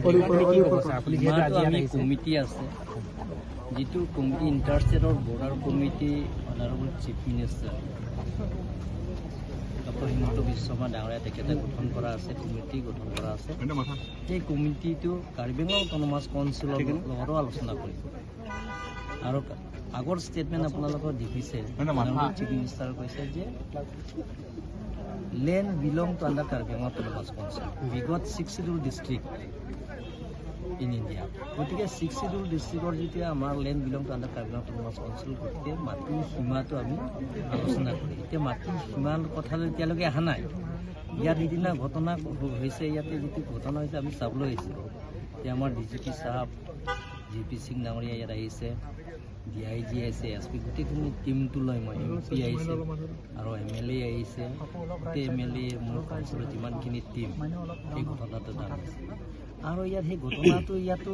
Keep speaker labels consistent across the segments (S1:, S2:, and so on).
S1: সীমাটো আমি কমিটি আছে, যিটো committee ইণ্টাৰষ্টেটৰ border committee, honourable chief minister doctor Himanta Biswa Sarma ডাঙৰীয়া, তেখেতে গঠন কৰা আছে, কমিটি গঠন কৰা আছে। সেই কমিটিটো কাৰ্বি আংলং অট'নমাছ কাউন্সিলৰ লগতো আলোচনা কৰিব। আৰু আগৰ ষ্টেটমেণ্ট আপোনালোকৰ দেখিছে, চিফ মিনিষ্টাৰ কৈছে যে land belong to under Karbi Anglong Autonomous Council. We got six schedule district in India. গতিকে ছিক্স চিডিউল ডিষ্ট্ৰিক্টৰ যেতিয়া আমাৰ land belong to under Karbi Anglong Autonomous Council, গতিকে মাটিৰ সীমাটো আমি আলোচনা কৰিম। এতিয়া মাটিৰ সীমাৰ কথালৈ এতিয়ালৈকে অহা নাই। ইয়াত সিদিনা ঘটনা হৈছে, ইয়াতে যিটো ঘটনা হৈছে আমি চাবলৈ আহিছিলোঁ। এতিয়া আমাৰ ডি জি পি চাহাব জি পি সিং ডাঙৰীয়া ইয়াত আহিছে, ডি I G আহিছে, এছ পি, গোটেইখিনি টীমটো লৈ মই, এম পি আহিছে আৰু এম এল এ আহিছে। গোটেই এম এল এ, মোৰ কাউন্সিলৰ যিমানখিনি টীম, সেই ঘটনাটো জানিছে। আৰু ইয়াত সেই ঘটনাটো ইয়াতো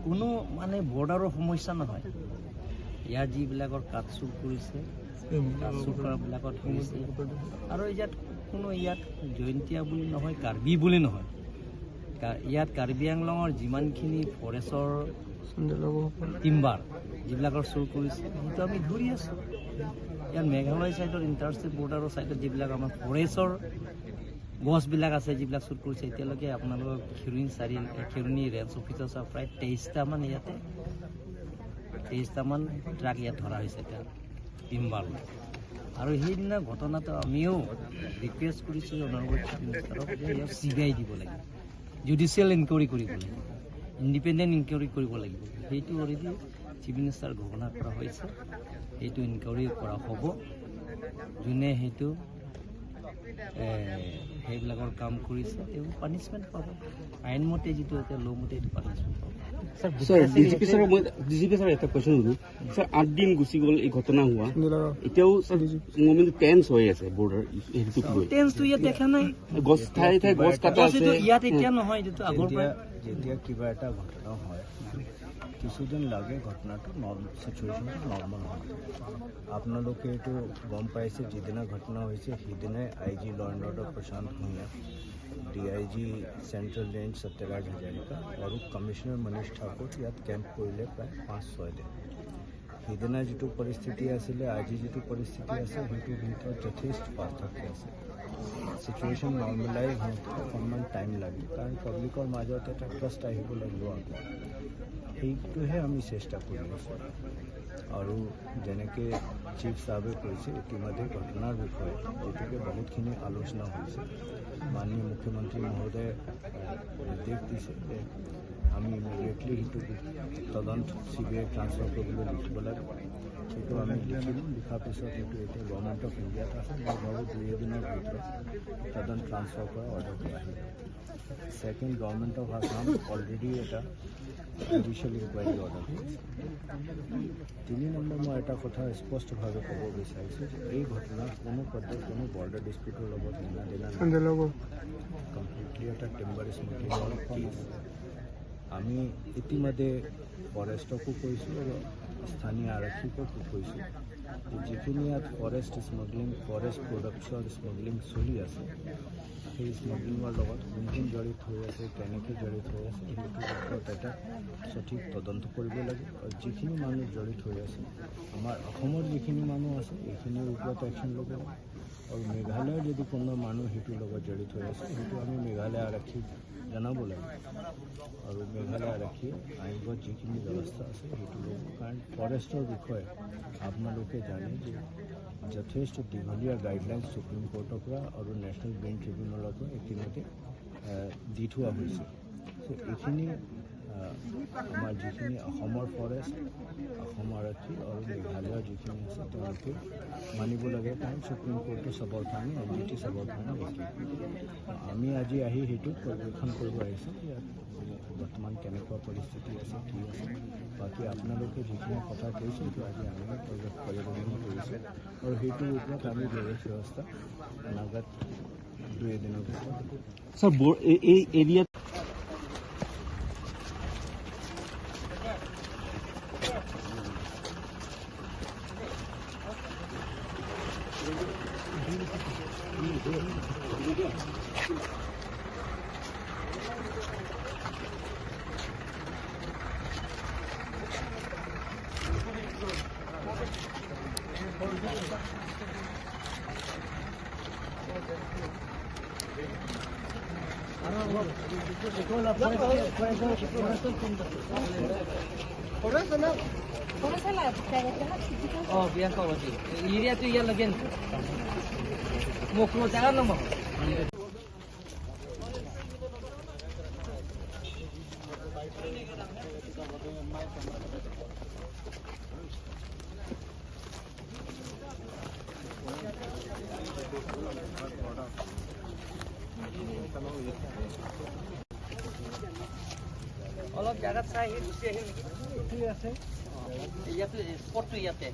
S1: কোনো মানে বৰ্ডাৰৰ সমস্যা নহয়। ইয়াত যিবিলাকৰ কাঠ চুৰ কৰিছে, কাঠ চুৰ কৰাবিলাকত ধৰিছে। আৰু ইয়াত কোনো ইয়াত জয়ন্তীয়া বুলি নহয়, কাৰ্বি বুলি নহয়, ইয়াত কাৰ্বি আংলঙৰ যিমানখিনি ফৰেষ্টৰ টিম্বাৰ যিবিলাকৰ চুৰ কৰিছে, সেইটো আমি ধৰি আছোঁ। ইয়াত মেঘালয় ছাইডৰ ইণ্টাৰষ্টেট বৰ্ডাৰৰ ছাইডত যিবিলাক আমাৰ ফৰেষ্টৰ গছবিলাক আছে, যিবিলাক চুৰ কৰিছে, এতিয়ালৈকে আপোনালোকৰ খেৰুণী চাৰি খেৰুণী ৰেঞ্জ অফিচৰ চাওক, প্ৰায় 23টামান, ইয়াতে 23টামান ট্ৰাক ইয়াত ধৰা হৈছে এতিয়া টিম্বাৰ। আৰু সেইদিনা ঘটনাটো আমিও ৰিকুৱেষ্ট কৰিছোঁ অনাৰেবল চিফ মিনিষ্টাৰক যে ইয়াক চি বি আই দিব লাগিব, জুডিচিয়েল ইনকুৱাৰী কৰিব লাগিব, ইণ্ডিপেণ্ডেণ্ট ইনকুৱাৰী কৰিব লাগিব। সেইটো অলৰেডি চিফ মিনিষ্টাৰ ঘোষণা কৰা হৈছে, সেইটো ইনকুৱাৰী কৰা হ'ব। যোনে সেইটো সেইবিলাকৰ কাম কৰিছে, তেওঁ পানিছমেণ্ট পাব। আইনমতে যিটো এতিয়া ল' মতে এইটো পানিছমেণ্ট পাব।
S2: ছাৰ, ডিজিপি ছাৰ, মই ডিজিপি ছাৰ এটা কুৱেশ্যন সুধো। ছাৰ, 8 দিন গুচি গ'ল এই ঘটনা হোৱা, এতিয়াও ছাৰ মুভমেণ্ট টেন্স হৈ আছে বৰ্ডাৰ হেৰিটোক লৈ।
S1: টেন্সটো ইয়াত দেখা নাই।
S2: গছ, ঠায়ে ঠায়ে গছ কাটা
S1: গছ
S2: আছে।
S1: এইটো ইয়াত এতিয়া নহয়, এইটো আগৰ
S3: যেতিয়া
S1: পৰাই।
S3: যেতিয়া কিবা এটা ঘটনা হয়, কিছুদিন লাগে ঘটনাটো চিটুৱেশ্যনটো নৰ্মেল হয়। আপোনালোকে এইটো গম পাইছে, যিদিনা ঘটনা হৈছে সিদিনাই I G law and order Prashant Bhuyan, D I G central range Satyaraj Hazarika আৰু কমিশ্যনাৰ মনীষ ঠাকুৰ ইয়াত কেম্প কৰিলে প্ৰায় 5-6 দিন। সিদিনা যিটো পৰিস্থিতি আছিলে, আজি যিটো পৰিস্থিতি আছে, সেইটোৰ ভিতৰত যথেষ্ট পাৰ্থক্য আছে। চিটুৱেশ্যন নৰ্মেলাইজ হওঁতে অকণমান টাইম লাগে, কাৰণ পাব্লিকৰ মাজত এটা ট্ৰাষ্ট আহিব লাগিব আকৌ। সেইটোহে আমি চেষ্টা কৰি আছোঁ। আৰু যেনেকৈ চিফ চাহাবে কৈছে, ইতিমধ্যে ঘটনাৰ বিষয়ে যিটোকে বহুতখিনি আলোচনা হৈছে, মাননীয় মুখ্যমন্ত্ৰী মহোদয়ে নিৰ্দেশ দিছে যে আমি ইমিডিয়েটলি সেইটো তদন্ত চি বি আই ট্ৰান্সফাৰ কৰিবলৈ লিখিব লাগে। সেইটো আমি লিখিলোঁ। লিখাৰ পিছত সেইটো এতিয়া গভৰ্ণমেণ্ট অফ ইণ্ডিয়াত আছে। মই ভাবোঁ দুই এদিনৰ ভিতৰত তদন্ত ট্ৰান্সফাৰ কৰা অৰ্ডাৰটো আহিব। Second, government of Assam already এটা জুডিচিয়েল ইনকুৱাৰী অৰ্ডাৰ কৰিছে। 3 নম্বৰ, মই এটা কথা স্পষ্টভাৱে ক'ব বিচাৰিছোঁ যে এই ঘটনা কোনো পধ্যে কোনো বৰ্ডাৰ ডিছপিউটৰ লগত লেনা দেনা নাই। কমপ্লিটলি এটা টিম্বাৰ স্মগলিঙৰ কেছ। আমি ইতিমধ্যে ফৰেষ্টকো কৈছোঁ আৰু স্থানীয় আৰক্ষীকো কৈছোঁ যে যিখিনি ইয়াত ফৰেষ্ট স্মগলিং, ফৰেষ্ট প্ৰডাক্টছৰ স্মগলিং চলি আছে, সেই স্মগলিঙৰ লগত কোন কোন জড়িত হৈ আছে, কেনেকৈ জড়িত হৈ আছে, সেইটোৰ ওপৰত এটা সঠিক তদন্ত কৰিব লাগে। আৰু যিখিনি মানুহ জড়িত হৈ আছে, আমাৰ অসমৰ যিখিনি মানুহ আছে, এইখিনিৰ ওপৰত একশ্যন ল'ব লাগে। আৰু মেঘালয়ৰ যদি কোনো মানুহ সেইটোৰ লগত জড়িত হৈ আছে, সেইটো আমি মেঘালয় আৰক্ষীক জনাব লাগে আৰু মেঘালয় আৰক্ষীয়ে আইনগত যিখিনি ব্যৱস্থা আছে সেইটো ল'ব। কাৰণ ফৰেষ্টৰ বিষয়ে আপোনালোকে জানে যে যথেষ্ট দীঘলীয়া গাইডলাইনছ সুপ্ৰিম কোৰ্টৰ পৰা আৰু নেশ্যনেল গ্ৰীণ ট্ৰিবিউনেলৰ পৰা ইতিমধ্যে দি থোৱা হৈছে। চ' এইখিনি আমাৰ যিখিনি অসমৰ ফৰেষ্ট, অসম আৰক্ষী আৰু মেঘালয়ৰ যিখিনি আছে, তেওঁলোকে মানিব লাগে। কাৰণ সুপ্ৰিম কোৰ্টে চবৰ কাৰণে, এন জি টি চবৰ কাৰণে একেই। আমি আজি আহি সেইটো পৰিৱেশন কৰিব আহিছোঁ, ইয়াত বৰ্তমান কেনেকুৱা পৰিস্থিতি আছে, কি আছে। বাকী আপোনালোকে যিখিনি কথা কৈছে, সেইটো আজি আমি পৰ্যবেক্ষণ কৰিছোঁ আৰু সেইটোৰ ওপৰত আমি ব্যৱস্থা অনাগত দুই এদিনৰ ভিতৰত
S2: ছাৰ, এই এৰিয়াত
S1: Oh, Bianca wati. Area tu ia lagi. Mokro jangan nama. অলপ জাগাত চাই আহি গুচি আহিম নেকি? ঠিক আছে। ইয়াতে স্পটটো ইয়াতে।